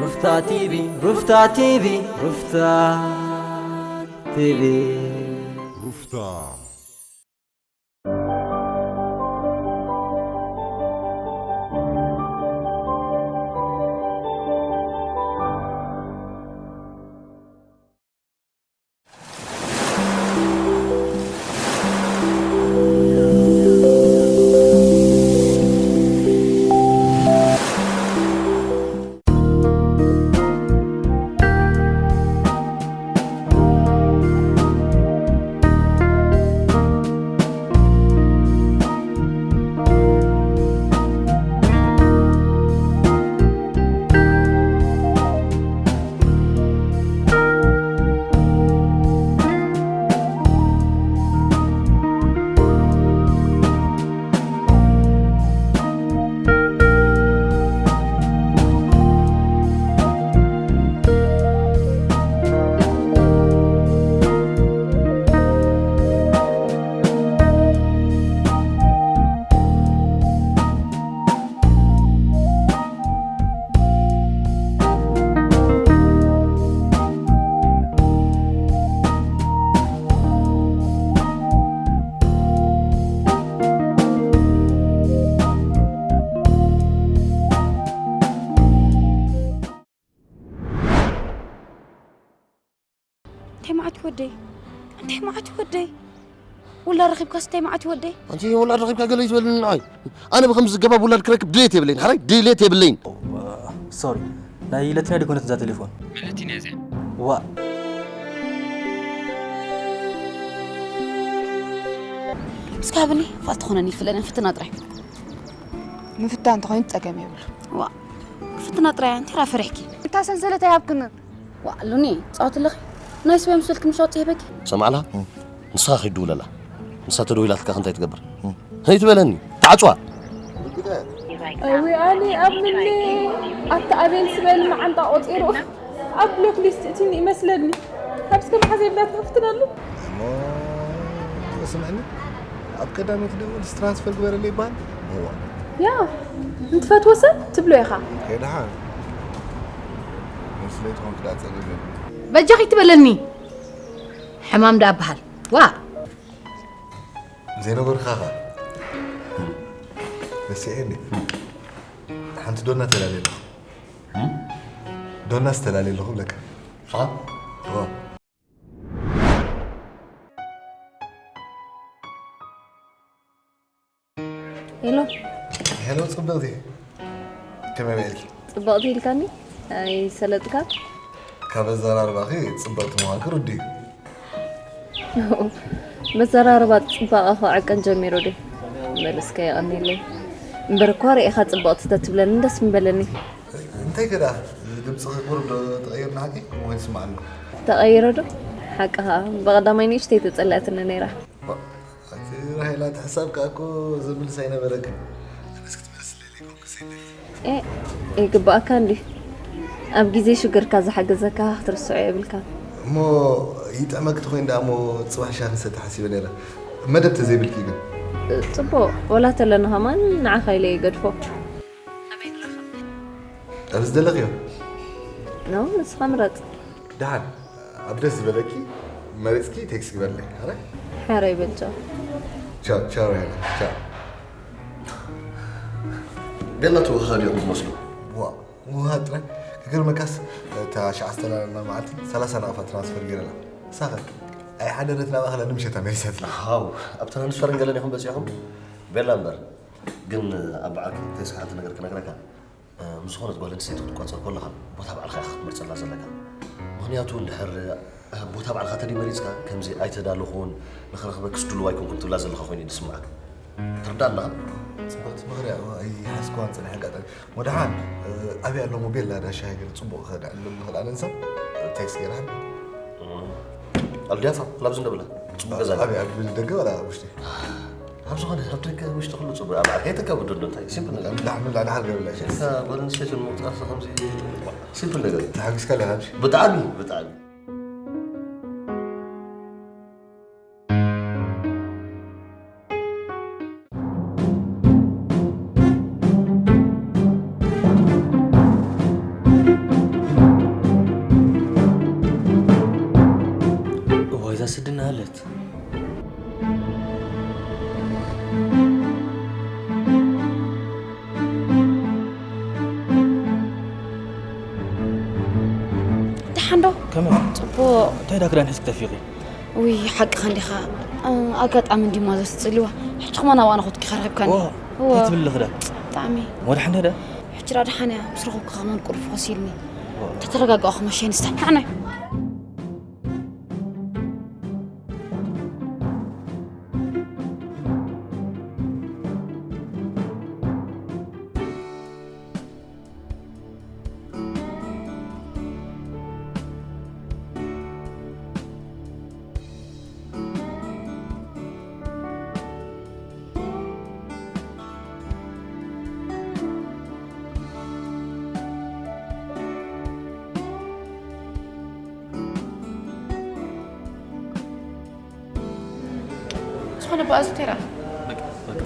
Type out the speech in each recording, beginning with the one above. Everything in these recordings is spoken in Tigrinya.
ሩፍታ ቲቪ፣ ሩፍታ ቲቪ፣ ሩፍታ ቲቪ። ሩፍታ። እንታይ መዓት ወደይ? እንታይ መዓት ወደይ? ውላ ረኺብካስ እንታይ መዓት ወደይ? ኣንቲ ውላ ረኺብካ ገለ ይትበልኒ ንዓይ። ኣነ ብኸምዚ ዝገባብ ውላድ ክረክብ ድሌት የብለይን። ሓራይ ድሌት የብለይን። ሶሪ፣ ናይ ለቲና ዲኮነት እዛ ቴሌፎን። መለቲና እዚኣ። ዋ። እስካ ብኒ ፋልት ኾነኒ ይፍለኒ ፍትና ጥራይ። ምፍታን እንተኾይኑ ጸገም የብሉ። ዋ። ፍትና ጥራይ ኣንቲ ራ ፈሪሕኪ። እታ ሰንሰለት ኣይሃብክንን። ዋ፣ ሉኒ፣ ጻወት ኣለኺ? ናይ ስበይ ምስ በልኪ ምሽ ኣውጽእ ይህበኪ። ሰማዕላ? ንስኻ ኸይድ ድውለላ። ንሳ ተደዊላትካ እንታይ ትገብር? እ። ኸይትበለኒ። ተዓጽዋ። እዊ ኣሊ ኣብ ምኒ ኣታ ኣቤል ስበል መዓንጣ ቆጺሩ ኣብ ብሎክ ሊስት እትኒ ይመስለኒ። ካብ እስከ መሓዘ ይብላት ንፍትነሉ። እሞ ስምዕኒ፣ ኣብ ቀዳመይቲ ደወል ትራንስፈር ግበረለይ ይበሃል። እዋ። ያ፣ እንትፈትዎ ሰብ ትብሎ ኢኻ። ከይድሓን። ምስለይ ትኾንኪ ደኣ ጸገም የብሉን። በጃኺ ትበለኒ። ሕማም ደኣ በሃል። ዋ። ዘይነበርካ ኸ? ደስ ይኤኒ። ሓንቲ ዶና ተላልየ ኣለኹ። እም? ዶና ዝተላልየ ኣለኹ ብለካ። ኸ? ኸ? ሄሎ። ሄሎ፣ ጽብቕቲ። ከመይ ውዒልኪ? ጽብቕቲ ኢልካኒ? ኣይሰለጥካ? ካብ ኣዘራርባኺ ጽብቕቲ ምዃንኪ ርዱእ እዩ። መዘራርባ ጽባቐ ክዕቀን ጀሚሩ ድዩ? በል እስከ የቐንየለይ። እምበር እኳ ርኢኻ ጽብቕቲ ተትብለኒ ደስ ምበለኒ። እንታይ ከ ደኣ? ድምጽኺ ቁሩብ ዶ ተቐይሩ ንሓቂ? ከምኡ ይስማዕ ኣሎ። ተቐይሩ ዶ? ሓቅኻ። ብቐዳማይ ንእሽተይ ተጸሊኣትኒ ነይራ። ዋ፣ ኣቲ ራሄላ፣ እቲ ሕሳብ ከኣ እኮ ዘምልስ ኣይነበረክን። ኣነስ ክትመልስለይ ዘይኮንኩ ሰይደይ። ኤ፣ ይግባኣካ እንዲ። ኣብ ግዜ ሽግርካ ዝሓገዘካ ክትርስዖ የብልካ። እሞ ይጥዕመኪ ተኾይኑ ደኣ እሞ ጽባሕ ሻሂ ክንሰቲ ሓሲበ ነይረ። መደብ ተዘይብልኪ ግን? ጽቡቕ፣ ወላ ተለና ኸማን ንዓኻ ኢለ ይገድፎ። ኣበይ ንራኸብ? ኣብ ዝደለኽዮ። ኖ፣ ንስኻ ምረጽ። ደሓን፣ ኣብ ደስ ዝበለኪ መሪጽኪ ቴክስት ግበርለይ። ኣረ? ሕራይ በል ቻው። ቻው፣ ቻው፣ ራሄላ፣ ቻው። ቤላ ትውሃድ እዮም ዝመስሉ። ዋ፣ ውሃድ ጥራይ። ክገርመካስ፣ እታ ሸዓ ዝተላለና መዓልቲ ሰላሳ ናቕፋ ትራንስፈር ገይረላ። ሳኸ፣ ኣይሓደረት ናብ ኣኽላ ንምሸታ መሊሳትላ። ሃው፣ ኣብ ትራንስፈርን ገለን ኢኹም በጺሕኩም? ቤላ እምበር። ግን ኣብ በዓልኪ ተስኪ ሓንቲ ነገር ክነግረካ። እ፣ ምስ ዝኾነት ጓል ኣንስተይቲ ክትቋጸር ከለኻ፣ ቦታ ባዕልኻ ኢኻ ክትመርጸላ ዘለካ። ምኽንያቱ፣ እንድሕር፣ እ፣ ቦታ ባዕልኻ ተደይመሪጽካ፣ ከምዚ ኣይተዳለኹን፣ ንኽረኽበክስ ድሉው ኣይኮንኩን ትብላ ዘለኻ ኮይኑ እዩ ዝስምዓካ። ትርዳእ ኣለኻ? ጽብቕቲ ምኽሪ እያ፣ ኣይሓዝክዋን ጽንሕ ኣጋጣሚ። ወደሓን፣ እ፣ ኣበይ ኣሎ ሞቤል ላዳ ሻሂ ገለ ጽቡቕ ከድዕለሉ ንኽእል ኣነ ንሳ፣ ቴክስት ገይራ። እ፣ ኣብ ዲያፋ፣ ላብዚ እንደብላ፣ ጽቡቕ ገዛ ኣሎ። ኣበይ፣ ኣብ ደገ ዋላ ኣብ ውሽጢ? ኣብ ዝኾነ፣ ኣብ ደገ ውሽጢ ኩሉ ጽቡቕ፣ ኣብ ዓርከይ ተካብዶ እንዶ እንታይ፣ ሲምፕል ነገር። ላሕ፣ ምን ላሕ፣ ላሕ፣ ገለ ላሕ። ሽካ ጓል ኣንስተይቲ ንምቑጻር ከምዚ ሲምፕል ነገር። ተሓጒስካ ኣለኻ፣ እሺ? ብጣዕሚ፣ ብጣዕሚ። እንዶ ከመይ? ጽቡቕ። እንታይ ዳ ክዳን ሒዝኪ ተፊኺ? ውይ፣ ሓቅኻ እንዲኻ። እ፣ ኣጋጣሚ እንዲማ ዘስጽልዋ። ሕጂ ከማን ኣብኣ ናኹትኪ ከረኺብካኒ። ዋ፣ እዋ። እንታይ ትብሊ ክዳን? ብጣዕሚ። ወድሓን ዶ? ሕጂ ዳ ደሓን እያ። ምስ ረኸብኩ ከማን ቁሩብ ፈኾስ ኢልኒ። ዋ። ተተረጋጋእኹ መሸኒ ስታዕ። ንዓናይ። ዝኾነ ብኣዝዩ ተራ። በቃ፣ በቃ።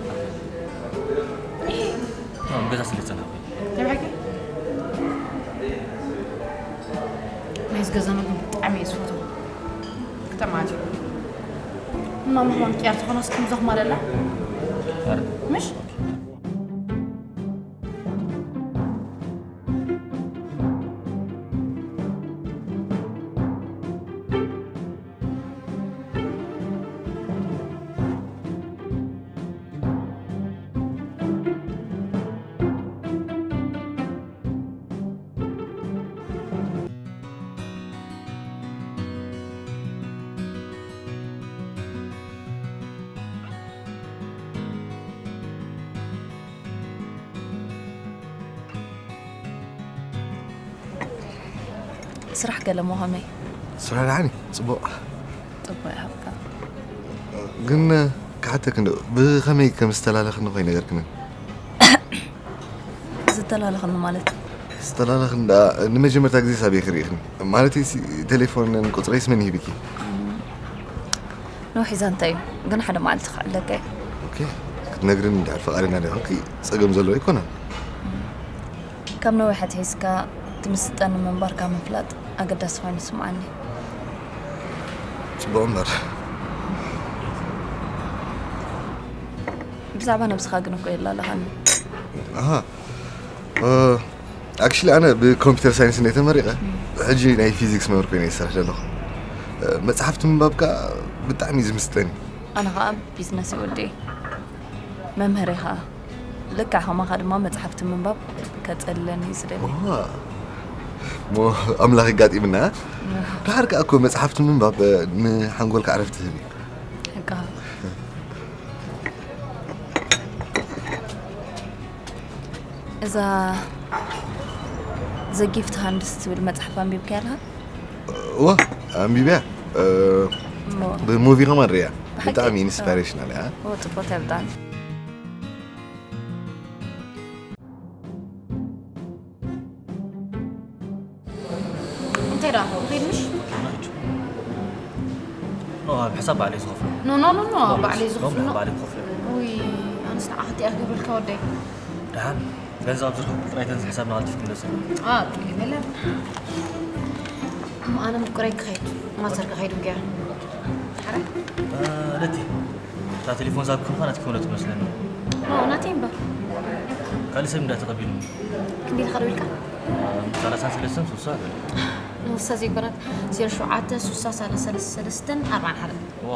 ኣብ ገዛ ስለ ዝጸናሕኩ። ናይ ብሓቂ? ናይዚ ገዛ ምግቢ ብጣዕሚ እየ ዝፈትዎ። ክጠማት እዩ። እማ ምዃን ቅያር ዝኾነስ ከም ዘኽማ ደላ? ኣረ። ምሽ? ስራሕ ገለ ሞ ከመይ? ስራሕ ደሓን እዩ፣ ጽቡቕ። ጽቡቕ ይሃብካ። ግን ክሓተክ እንዶ፣ ብኸመይ ከም ዝተላለኽኒ ኾይነገርክኒ? ዝተላለኽኒ ማለት? ዝተላለኽኒ ደኣ ንመጀመርታ ግዜ ሳብ እየ ክርእኽኒ። ማለተይሲ፣ ቴሌፎንን ቁጽረይስ መን ሂብኪ? ነዊሕ ዛንታ እዩ፣ ግን ሓደ መዓልቲ ክዕለካ እዩ። ኦኬ፣ ክትነግርኒ እንድሕር ፈቓደኛ ደኣ ኮንኪ፣ ጸገም ዘለዎ ኣይኮነን። ካብ ነዊሕ ኣትሒዝካ ትምስጠኒ ምንባርካ ምፍላጥ ኣገዳሲ ኮይኑ ይስምዓኒ። ጽቡቕ እምበር። ብዛዕባ ነብስኻ ግን እኮ የላልኻኒ። ኣሃ። እ፣ ኣክቹሊ ኣነ ብኮምፒውተር ሳይንስ እንደ ተመሪቐ፣ ሕጂ ናይ ፊዚክስ መምህር ኮይነ ይሰርሕ ዘለኹ። እ፣ መጽሓፍቲ ምንባብ ከኣ ብጣዕሚ እዩ ዝምስጠኒ። ኣነ ኸኣ ቢዝነስ እዩ ወደይ። መምህረይ ኸኣ። ልክዕ ከማኻ ድማ መጽሓፍቲ ምንባብ ከጸልለኒ እዩ ዝደሊ። ዋ። እሞ ኣምላኽ ኣጋጢምና። ደሓር ከኣ እኮ መጽሓፍቲ ምንባብ፣ እ፣ ንሓንጎልካ ዕረፍቲ ይህብ እዩ። ሕቃ። እዛ ዘ ጊፍት ሃንድስ ትብል መጽሓፍ ኣንቢብካያ ኣለኻ? እወ፣ ኣንቢብያ። እ፣ እሞ ብሙቪ ከማን ርእያ። ብሓቂ? ብጣዕሚ ኢንስፓይሬሽናል እያ። እወ፣ ጽቡቕቲ እያ ብጣዕሚ። እንታይ ደኣ? ከይድ ምሽ? ኖ፣ ኣብ ሕሳብ ባዕለይ ዝኸፍሎ። ኖ፣ ኖ፣ ኖ፣ ኖ፣ ኖ፣ ባዕለይ ኖ፣ ዝኸፍሎ። ባዕለይ ክኸፍሎ። ውይ፣ ኣነስ ንዓኻ እንታይ እየ ክገብረልካ ወደይ? ደሓን፣ ገንዘብ ኣብ ዝረኸብኩ ጥራይ ተንዚ ሕሳብና ቀልጢፍኪ ምለስና። አ፣ ጥልይ በለ። እሞ ኣነ ምቁረይ ክኸይድ፣ ማዘር ክኸይድ ገያ። ሓረ? እ፣ ለቲ፣ እታ ቴሌፎን ዛብ ክንኳ ናትኪ ኾነ ትመስለኒ። ኖ፣ ናተይ እምበር። ካልእ ሰብ እንዳ ተቐቢሉ። ክንደይ ኢልካ ደዊልካ? እ፣ ሰላሳን ሰለስተን ስልሳ ገለ። ንሳ ዘይኮነት፣ ዜሮ ሸውዓተ ስልሳ ሰላሳ ሰለስተን ኣርባዓን ሓደን። ዋ።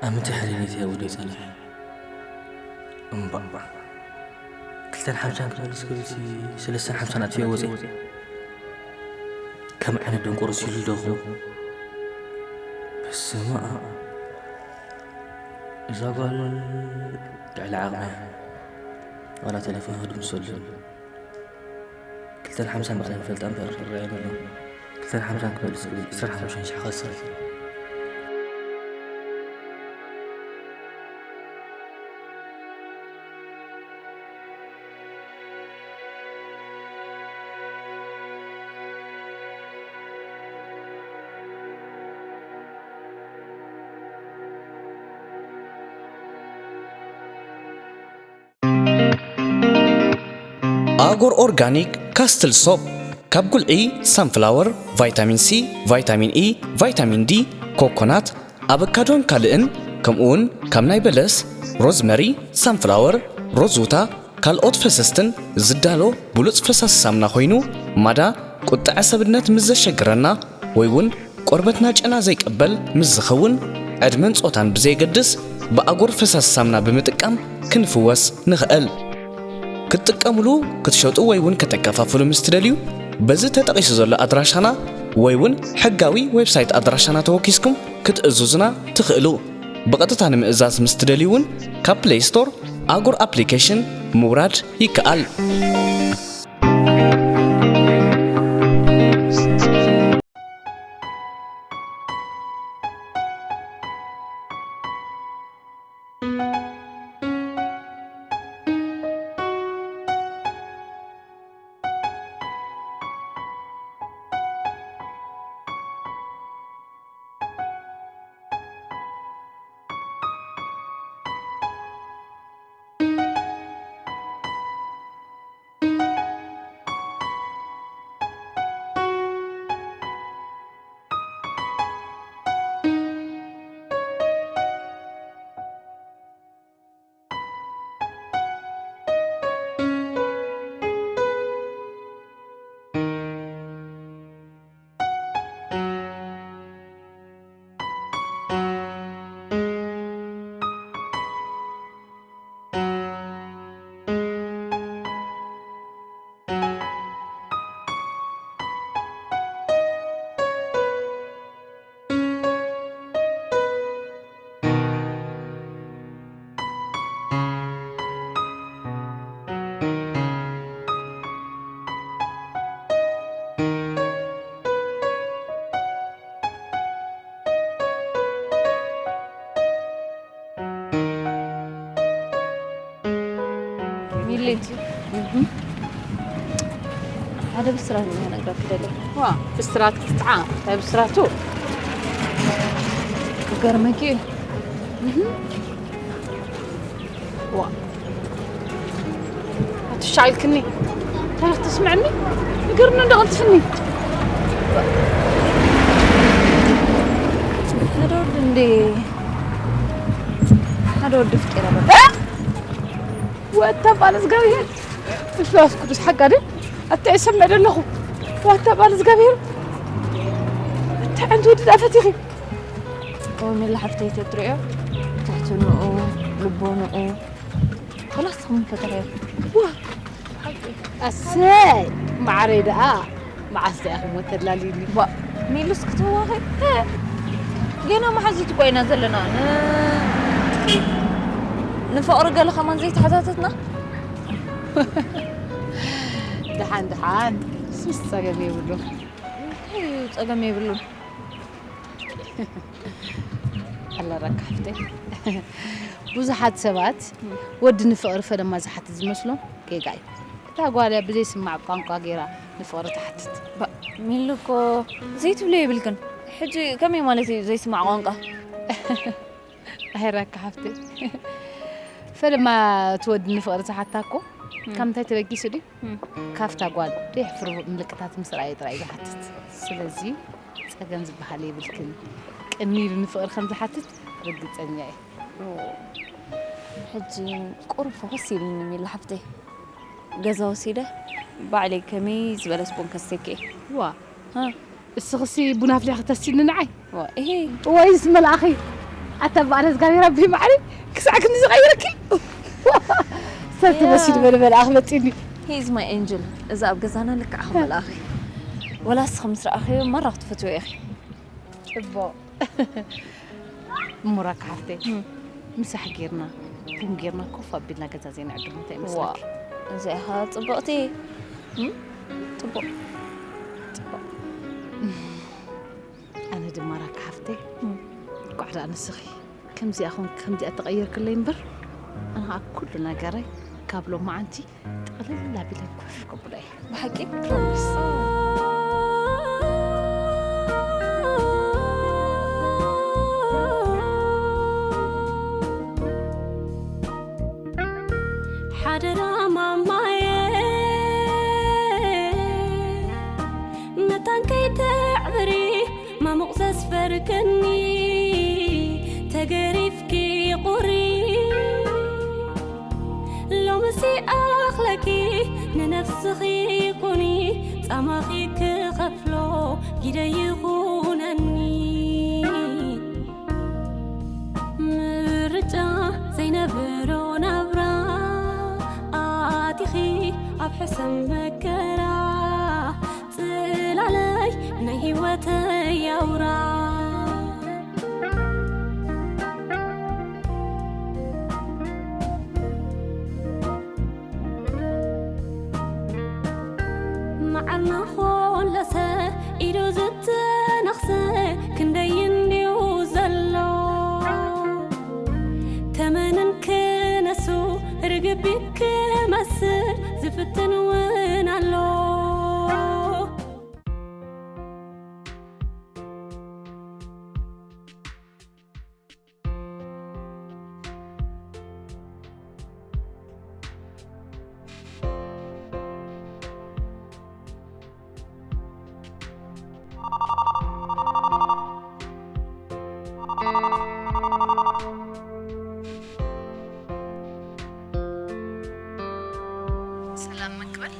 ኣምንቲ ሕሊነይ ተያውዶ ይጸንሕ። እምባእ። ክልተን ሓምሳን ክመልስ ክብል ሲ ሰለስተን ሓምሳን ኣጥፊኦ ወጺ። ከም ዓይነት ደንቆሮ ሲሉ ደኹ። በስመ ኣብ። እዛ ጓል ልዕሊ ዓቕመ። ዋላ ቴሌፎን ክድምሰሉ። ክልተን ሓምሳን ባዕለን ይፈልጣ እምበር ይረኣየን ኣሎ። ክልተን ሓምሳን ክመልስ ክብል ዕስራን ሓሙሽተን ሽሕ ከስር። ኣጎር ኦርጋኒክ ካስትል ሶፕ። ካብ ጉልዒ ሳንፍላወር ቫይታሚን ሲ፣ ቫይታሚን ኢ፣ ቫይታሚን ዲ፣ ኮኮናት፣ ኣበካዶን ካልእን፣ ከምኡውን ካብ ናይ በለስ፣ ሮዝመሪ፣ ሳንፍላወር፣ ሮዝውታ፣ ካልኦት ፈሰስትን ዝዳሎ ብሉጽ ፈሳሲ ሳምና ኮይኑ፣ ማዳ ቁጥዐ ሰብነት ምስ ዘሸግረና ወይ እውን ቆርበትና ጨና ዘይቀበል ምስ ዝኸውን፣ ዕድመን ጾታን ብዘየገድስ ብኣጎር ፈሳሲ ሳምና ብምጥቃም ክንፍወስ ንኽእል። ክትጥቀምሉ፣ ክትሸጡ ወይ እውን ከተከፋፍሉ ምስ ትደልዩ፣ በዚ ተጠቒሱ ዘሎ ኣድራሻና ወይ እውን ሕጋዊ ዌብሳይት ኣድራሻና ተወኪስኩም ክትእዝዙና ትኽእሉ። ብቐጥታ ንምእዛዝ ምስ ትደልዩ እውን ካብ ፕለይ ስቶር ኣጎር ኣፕሊኬሽን ምውራድ ይከኣል። ሚሊ፣ ሓደ ብስራት ነው ነግረክ ደለ። ዋ ብስራት ክትጥዓ እንታይ ብስራቱ? ክገርመኪ እዩ። ዋ ኣትሻ ኢልክኒ ታሪክ ትስምዕኒ እግርኒ እንደቐልትፍኒ ሓደ ወዲ እንዴ ሓደ ወዲ ፍቄራ በ ወታ ባል እግዚኣብሔር ፍስዋስ ቅዱስ ሓጋደ ኣታ ይሰምዕ ደለኹ። ወታ ባል እግዚኣብሔር እንታይ ዓይነት ወዲ ዳፈት ኢኺ? ሜላ ሓፍተይ ተትሪኦ ትሕትንኡ ልቦንኡ ከላስ ትኸውን ፈተረዮ ዋ ኣሰይ ማዕረይ ደኣ መዓስ ደኣ ክሞ ተላልዩኒ ባ ሚሉስ ክትህዋኸ ገና መሓዙት እኮ ኢና ዘለና ን- ንፍቕሪ ገለ ከማን ዘይተሓታተትና ደሓን ደሓን ስስ ጸገም የብሉ እንታይ እዩ ጸገም የብሉን ኣለረካ ሓፍተይ ብዙሓት ሰባት ወዲ ንፍቕሪ ፈለማ ዝሓትት ዝመስሎም ጌጋ እዩ እታ ጓል እያ ብዘይስማዕ ቋንቋ ገይራ ንፍቕሪ ትሓትት ሚሉ እኮ ዘይትብሎ የብልክን ሕጂ ከመይ ማለት እዩ ዘይስማዕ ቋንቋ ኣይራካ ሓፍተይ ፈለማ እቲ ወዲ ንፍቕሪ ዝሓታ እኮ ካብ ምንታይ ተበጊሱ ድዩ ካብታ ጓል ደይሕፍሩ ምልክታት ምስ ረኣየ ጥራይ ዝሓትት ስለዚ ጸገም ዝበሃል የብልክን ቅኒ ኢሉ ንፍቕሪ ከም ዝሓትት ርግጸኛ እየ ሕጂ ቁሩብ ፈኾስ ኢልኒ ሚላ ሓፍተይ ገዛ ወሲደ ባዕለይ ከመይ ዝበለስ ቡን ከስተኪ ዋ እስኽሲ ቡን ኣፍሊኻ ክተስቲኒ ንዓይ እሄ ወይስ መልኣኺ ኣታ በኣለ እግዚኣብሔር ኣቢ ማዕሪ ክሳዕ ክንዲ ዝቐይረኪ ሰብ ተመሲሉ በለ መልኣኽ መፂኒ ሂዝ ማይ ኤንጅል እዚ ኣብ ገዛና ልክዕ ከም መልኣኺ ወላ እስኸ ምስ ረኣኽዮ ማራ ክትፈትዎ ኢኺ ፅቡቕ እሙራካ ሓፍተይ ምሳሕ ጌርና ቡን ጌርና ኮፍ ኣቢልና ገዛ ዘይንዕድም እንታይ ይመስለኪ እዚኣ ኸ ፅብቕቲ እም? ፅቡቕ ኣነ ድማ ራካ ሓፍተይ ጓዕዳ ኣንስኺ ከምዚኣ ኹን ከምዚኣ ተቐየርክለይ እምበር ኣነ ኸዓ ኩሉ ነገረይ ካብ ሎማዓንቲ ጥቕልል ኣቢለ ኮፍ ከብሎ እየ ብሓቂ ፕሮሚስ ሓደራ ማማየ ርከኒ ተገሪፍኪ ቁሪ ሎምሲ ኣኽለኪ ንነፍስኺ ኩኒ ጻማኺ ክኸፍሎ ግደ ይኹነኒ ምርጫ ዘይነብሮ ናብራ ኣቲኺ ኣብ ሕሰም መከራ ጽላለይ ናይ ህይወተይ ኣውራ መዓርና ኾለሰ ኢዱ ዝተነኽሰ ክንደይ እንድዩ ዘሎ ተመንን ክነሱ ርግቢት ክመስል ዝፍትን እውን ኣሎ። ሰላም መክበል።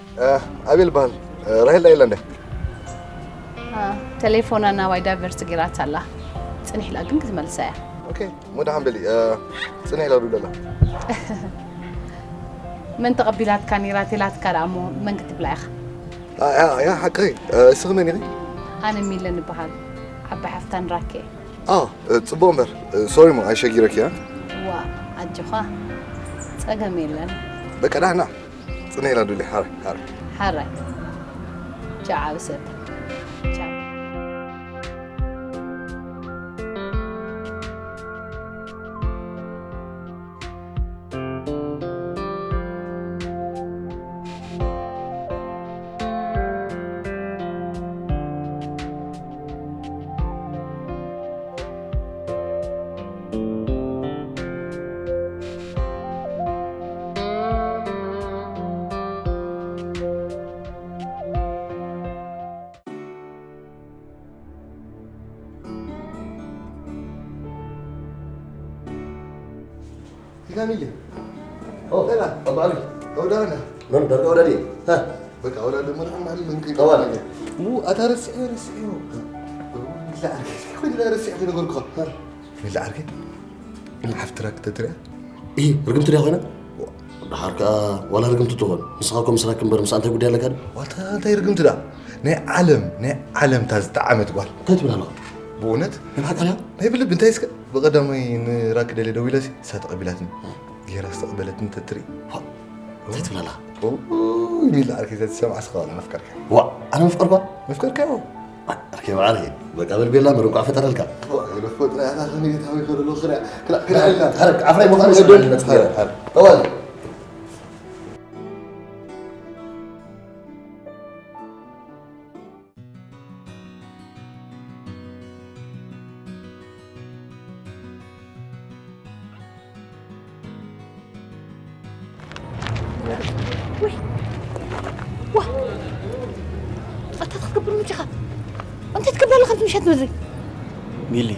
ኣቤል በሃል። ራሄል ዳይላ እንደ ቴሌፎና ናባይ ዳይቨርት ጌራታ ኣላ። ጽኒሕ ኢላ ግን ክትመልሳ እያ። ኦኬ፣ እሞ ደሓን በሊ። ጽኒሕ ኢላ ዱለላ። መን ተቐቢላትካ ነይራ ቴላትካ ደኣ እሞ መን ክትብላ ኢኻ? ያ ሓቂ። እስኺ መን ኢኺ? ኣነ ሚለን እበሃል። ዓባይ ሓፍታን ራኬ። ኣ ጽቡቕ እምበር። ሶሪ እሞ ኣይሸጊረኪ እያ። ዋ ኣጆኻ፣ ጸገም የለን። በቃ ዳህና ጽነ ኢላ ዱሊ ሓረ ሓረ ሓረ ቻው ሰብ ቻው። ፊጋ ሚሊ። ኦ፣ ሌላ። ኣባሪ። ወዳና። መን ዳርጋ ወዳዲ? ሃ። በቃ ወዳዲ ምን ምን ምን ጠዋል። ሙ ኣታ ረስዒ ረስዒ። ሚላ ዓርከይ። ኮይን ላ ረስዒ ነገርኩ። ሚላ ዓርከይ። ሓፍትራ ክትትሪያ? እህ፣ ርግምቲ ድያ ኮይና? ደሓር ከኣ ዋላ ርግምቲ ትኾን። ንስኻ እኮ ምስ ራኪ እምበር ምስኣ እንታይ ጉዳይ ኣለካ ድዩ? ዋታ እንታይ ርግምቲ ደኣ? ናይ ዓለም፣ ናይ ዓለም እታ ዝጠዓመት ጓል። እንታይ ትብል ኣለኻ? ብእውነት? ናይ ብሓቂ ድያ? ናይ ብልቢ እንታይ እስከ? ብቐዳማይ ንራኪ ደልየ ደዊለሲ፣ ንሳ ተቐቢላትኒ። ጌራ ዝተቐበለትኒ ተትርኢ። እንታይ ትብል ኣለኻ? ኦይ፣ ሚላ ዓርከይ፣ እዛ ትሰምዓ ስኻ ዋላ መፍቀርካ። ዋ፣ ኣነ መፍቀርኳ? መፍቀርካ፣ ዋ። ኣርከ በዓል በቃ በል ቤላ መር እንኳዕ ፈጠረልካ። ወደ ፈጥራ ያታ ከመይ ታዊ ከደሎ ክራ ክላ ክላ ክላ። ሓረግ ዓፍራይ ምዃኑ ይስምዓኒ መጽሓፍ። ሓረግ፣ ሓረግ። ጠዋል። ወይ! ዋ! ኣታ ክትገብር ምጭኻ? እንታይ ትገብር ኣለኻ? ምሻት በዚ? ሚሊ፣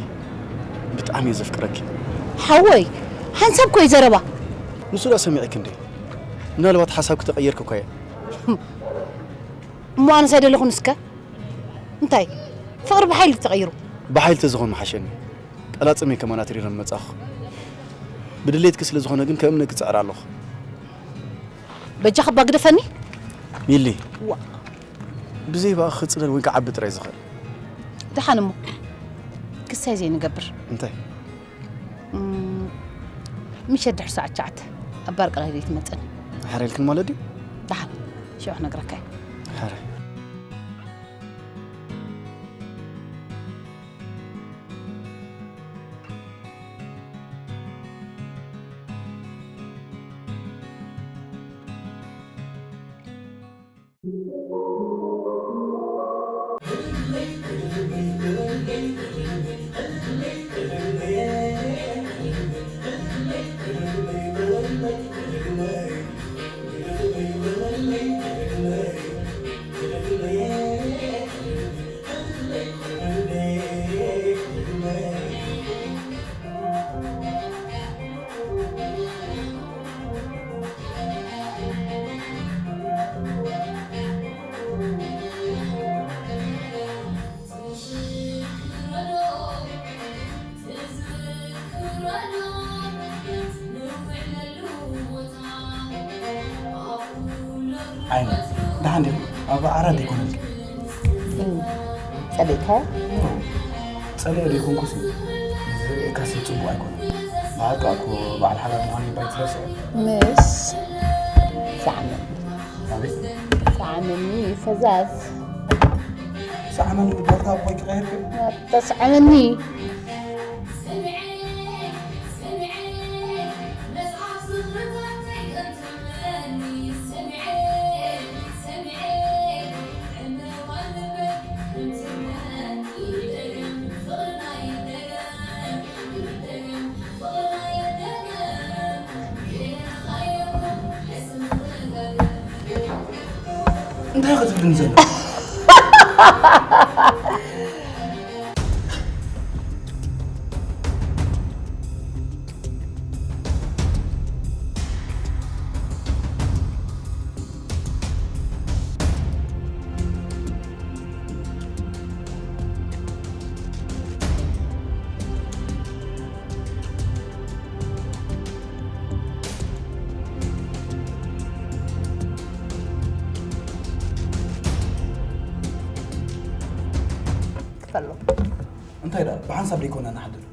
ብጣዕሚ እየ ዘፍቅረኪ። ሓወይ፣ ሓንሳብ ኮይ ዘረባ። ንሱ ደኣ ሰሚዕኪ እንዴ? ምናልባት ሓሳብኪ ተቐየርኪ እኮ እየ። እሞ ኣነስ ኣይደለኹን እስከ? እንታይ? ፍቕሪ ብሓይሊ ተቐይሩ? ብሓይሊ ተዝኾን ምሓሸኒ። ቀላጽመይ ከማን ኣትሪረ ምመጻኹ። ብድሌትኪ ስለ ዝኾነ ግን ከእምነኪ እጽዕር ኣለኹ። በጃኻ እባ ግደፈኒ። ሚሊ። ዋ። ብዘይ ብኣኺ ክጽለል ወይ ክዓቢ ጥራይ ዝኽእል። ደሓን እሞ። ክሳይ ዘይንገብር። እንታይ? እም፣ ምሸት ድሕሪ ሰዓት ትሽዓተ ኣብ ባር ቀላይ ዘይትመጽእን። ሓረ ኢልክን ማለት ድዩ? ደሓን። ሽዑ ክነግረካ እየ። ሓረ። ደሓን ዲኹ? ኣብ ዓራት ኣይኮነን። ጸሊእካ? ጸሊኦ ዘይኮንኩስ፣ ዝርእየካሲ ጽቡቕ ኣይኮነን። ብሓቂ እኮ በዓል ሓዳር ምዃነይ እባ ኣይትረስዕ። ምስ ሰዓመኒ። ኣቤት? ሰዓመኒ ፈዛዝ። ሰዓመኒ ምባልካ ኣቦይ ክቐየር ከ? ተስዓመኒ። እንታይ ክትብልኒ ዘሎ? ክፈሎ። እንታይ ደኣ ብሓንሳብ ደይኮና ንሓድር?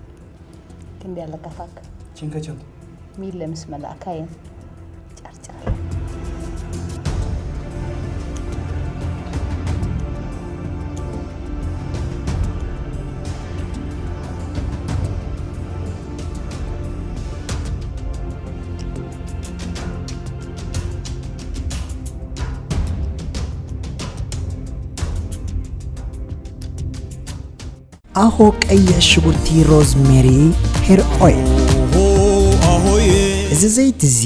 ክንደይ ኣለካ ፋክ? ቸንከቸንቶ። ሚለ ምስ መላእካ እየን ጨርጨር። ኣኾ ቀይሕ ሽጉርቲ ሮዝሜሪ ሄር ኦይል። እዚ ዘይቲ እዚ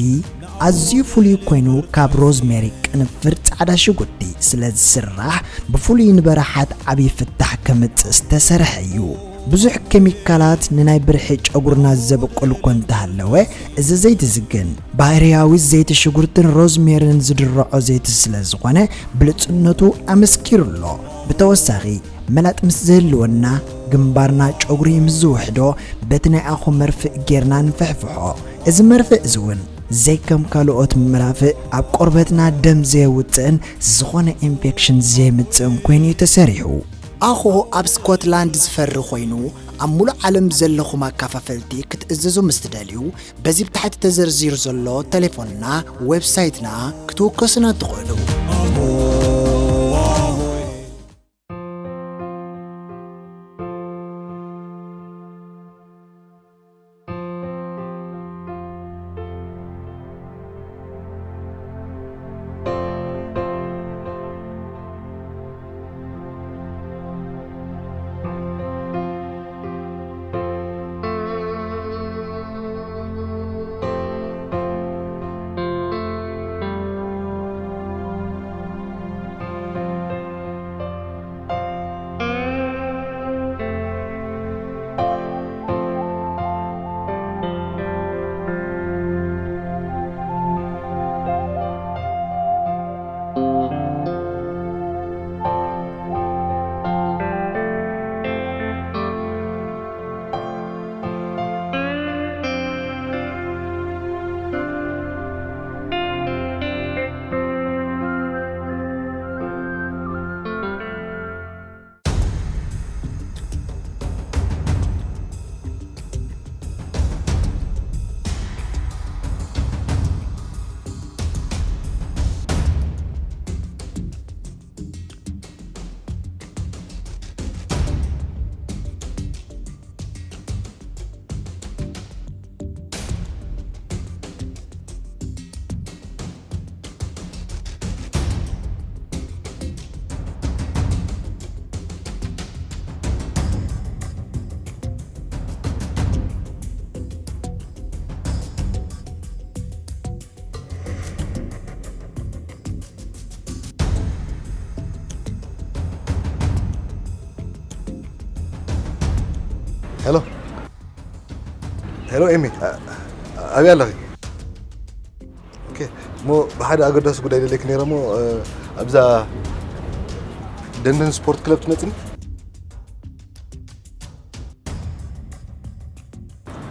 ኣዝዩ ፍሉይ ኮይኑ ካብ ሮዝሜሪ ቅንፍር ጻዕዳ ሽጉርቲ ስለ ዝስራሕ ብፍሉይ ንበራሓት ዓብዪ ፍታሕ ከምጽእ ዝተሰርሐ እዩ። ብዙሕ ኬሚካላት ንናይ ብርሒ ጨጉርና ዘብቁል እኮ እንተሃለወ እዚ ዘይቲ እዚ ግን ባህርያዊ ዘይቲ ሽጉርትን ሮዝሜርን ዝድረዖ ዘይቲ ስለ ዝኾነ ብልጽነቱ ኣመስኪሩ ኣሎ። ብተወሳኺ መላጥ ምስ ዝህልወና ግንባርና ጨጉሪ ምስ ዝውሕዶ በቲ ናይ ኣኾ መርፍእ ጌርና ንፍሕፍሖ። እዚ መርፍእ እዚ እውን ዘይከም ካልኦት መራፍእ ኣብ ቆርበትና ደም ዘየውፅእን ዝኾነ ኢንፌክሽን ዘየምፅእን ኮይኑ እዩ ተሰሪሑ። ኣኾ ኣብ ስኮትላንድ ዝፈሪ ኮይኑ ኣብ ሙሉእ ዓለም ዘለኹም ኣካፋፈልቲ ክትእዘዙ ምስ ትደልዩ በዚ ብታሕቲ ተዘርዚሩ ዘሎ ቴሌፎንና ዌብሳይትና ክትውከሱና ትኽእሉ። ሄሎ፣ ሄሎ ኤሚ፣ ኣ-፣ ኣበይ ኣለኺ? ኦኬ፣ እሞ ብሓደ ኣገዳሲ ጉዳይ ደለኪ ነይረ እሞ፣ እ፣ ኣብዛ ደንደን ስፖርት ክለብ ትመጽኒ?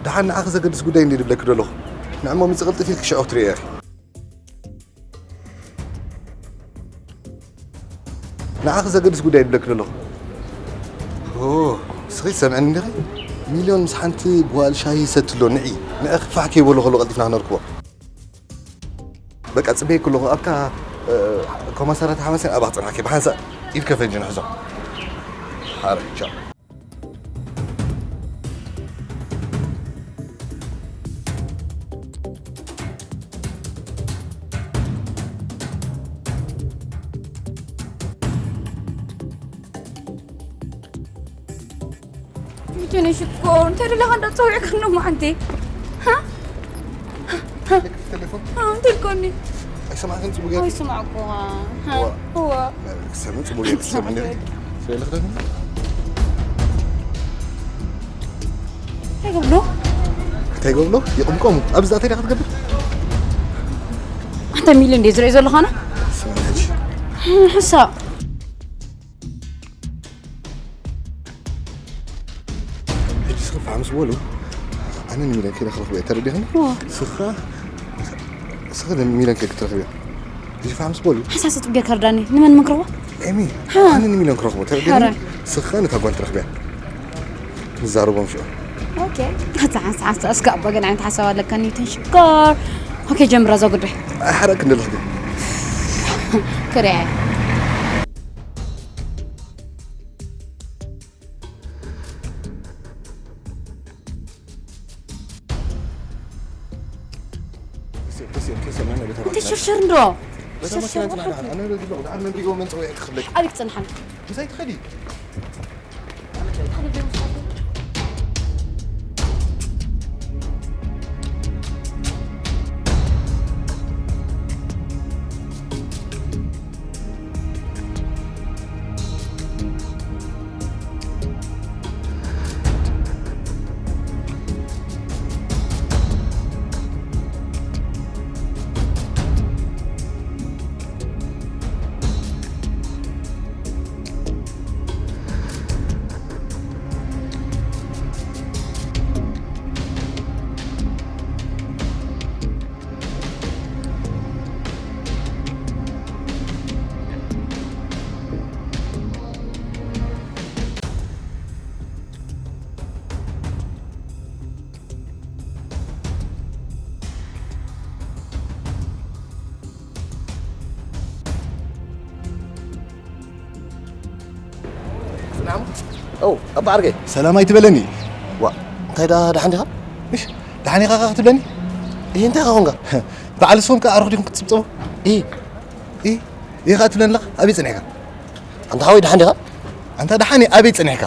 ደሓን ንዓኺ ዘገድስ ጉዳይ እንድየ ዝብለኪ ዘለኹ። ንዕሞ ምጽእ ቅልጥፍ ኢልኪ ሽዑ ክትርእዮ ኢኺ። ንዓኺ ዘገድስ ጉዳይ ይብለኪ ዘለኹ። ኦ፣ እስኺ ትሰምዕኒ እንዲኺ? ሚልዮን ምስ ሓንቲ ጓል ሻሂ ይሰቲ ኣሎ፣ ንዒ። ንዕኺ ፋሕ ከይበሎ ከሎ ቀልጢፍና ክነርክቦ። በቃ፣ ጽበየኪ ኣለኹ። ኣብታ፣ እ፣ ኮማሳራ ተሓመሰን ኣብኣ ክጸንሓኪ። ብሓንሳእ ኢድ ከፈንጂ ንሕዞ። ሓረ፣ ቻው። ፊቱን ሽኮር፣ እንታይ ደለኻ እንዳጸውዕካ ነው ማዓንቴ? ሃ? ቴሌፎን? ሃ፣ እንታይ ኮኒ? ኣይሰማዕክን ጽቡቅ ጌርኪ? ኣይሰማዕኩ፣ ሃ። ሃ፣ ዋ። እዋ። ሰሚ ጽቡቅ ጌርኪ ትሰምዕኒ? ሰሚ ለኽደኒ? እንታይ ገብሎ? እንታይ ገብሎ? ይቕምቀሙ። ኣብዚ እንታይ ደኣ ክትገብር? ኣንተ ሚሊ እንዴ ዝርኢ ዘለኻና? ስምዒ ሕጂ። ሕሳብ። ሕጂ ስኽፋ ምስ በሉ፣ ኣነ ንሚልዮን ከይደ ክረኽቦ እየ፣ ተረዲኽኒ? እዋ። ስኻ፣ ስኻ ንሚልዮን ከይደ ክትረኽብዮ። ሕጂ ፋሕ ምስ በሉ። ሓሳብ ሰጥ ጌርካ ርዳኒ። ንመን መን ክረኽቦ? ኤሚ፣ ሃ። ኣነ ንሚልዮን ክረኽቦ፣ ተረዲኽኒ? ሓራይ። ስኻ ነታ ጓል ትረኽብያ። ንዛረቦም ሽዑ። ኦኬ። ኣታ ሓንሳ ሓንሳ እስከ ኣባ ገና ዓይነት ሓሳብ ኣለካ ኒውተን ሽኮር። ኦኬ፣ ጀምራ እዛ ጉዳይ። ኣይ፣ ሓረቅ ክንደለኽ ግን። ክሪኣ። እንተ ሽርሽር እንዶ። በታ ሽርሽር ማኪና እንትና ወርቂ። ደሓን፣ ኣነ ዶ ዝብሎ፣ ደሓን መን ሪእዎ መን ጸዊዐ ክኽብለኪ። ኣበይ ክጸንሓን? ምሳይ ትኸዲ። ሰላም። ኦ፣ ኣባ ዓርከይ። ሰላም ኣይትበለኒ። ዋ፣ እንታይ ደኣ ደሓን ዲኻ? እሽ፣ ደሓን ኢኻ ከኣ ክትብለኒ? እይ፣ እንታይ ኢኻ ኾንካ? በዓል ሶም ከኣ ኣርኹ ዲኹም ክትጽብጸቡ? እይ። እይ፣ እይ ከኣ ትብለኒ ኣለኻ? ኣበይ ጸኒሕካ? ኣንታ ሓወይ ደሓን ዲኻ? ኣንታ ደሓን እየ፣ ኣበይ ጸኒሕካ?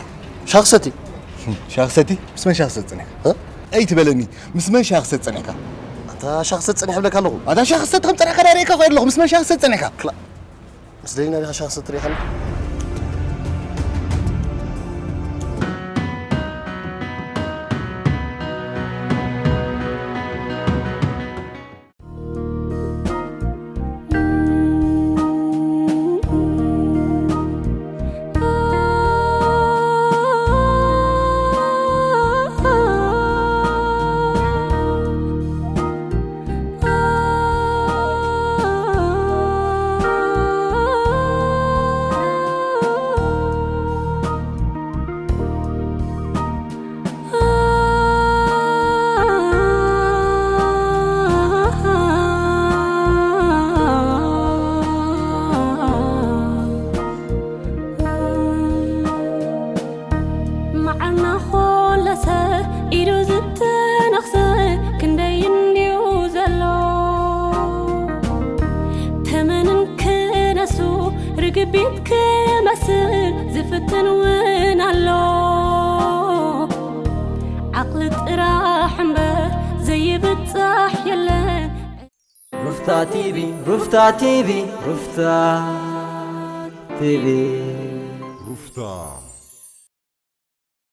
ሻሂ ክሰቲ። ሻሂ ክሰቲ? ምስ መን ሻሂ ክሰቲ ጸኒሕካ? እ? ኣይትበለኒ፣ ምስ መን ሻሂ ክሰቲ ጸኒሕካ? ኣንታ ሻሂ ክሰቲ ጸኒሐ እብለካ ኣለኹ። ኣንታ ሻሂ ክሰቲ ከም ጸኒሕካ ዳኣ ርእየካ እኮ ኣለኹ፣ ምስ መን ሻሂ ክሰቲ ጸኒሕካ? ክላ-፣ ምስ ደሊና ዲኻ ሻሂ ክሰቲ ርኢኻኒ? መዓና ኾለሰ ኢዱ ዝተነኽሰ ክንደይ እንድዩ ዘሎ ተመንን ክነሱ ርግቢት ክመስል ዝፍትን እውን ኣሎ። ዓቕሊ ጥራሕ እምበር ዘይብጻሕ የለን። ሩፍታ ቲቪ፣ ሩፍታ ቲቪ፣ ሩፍታ ቲቪ። ሩፍታ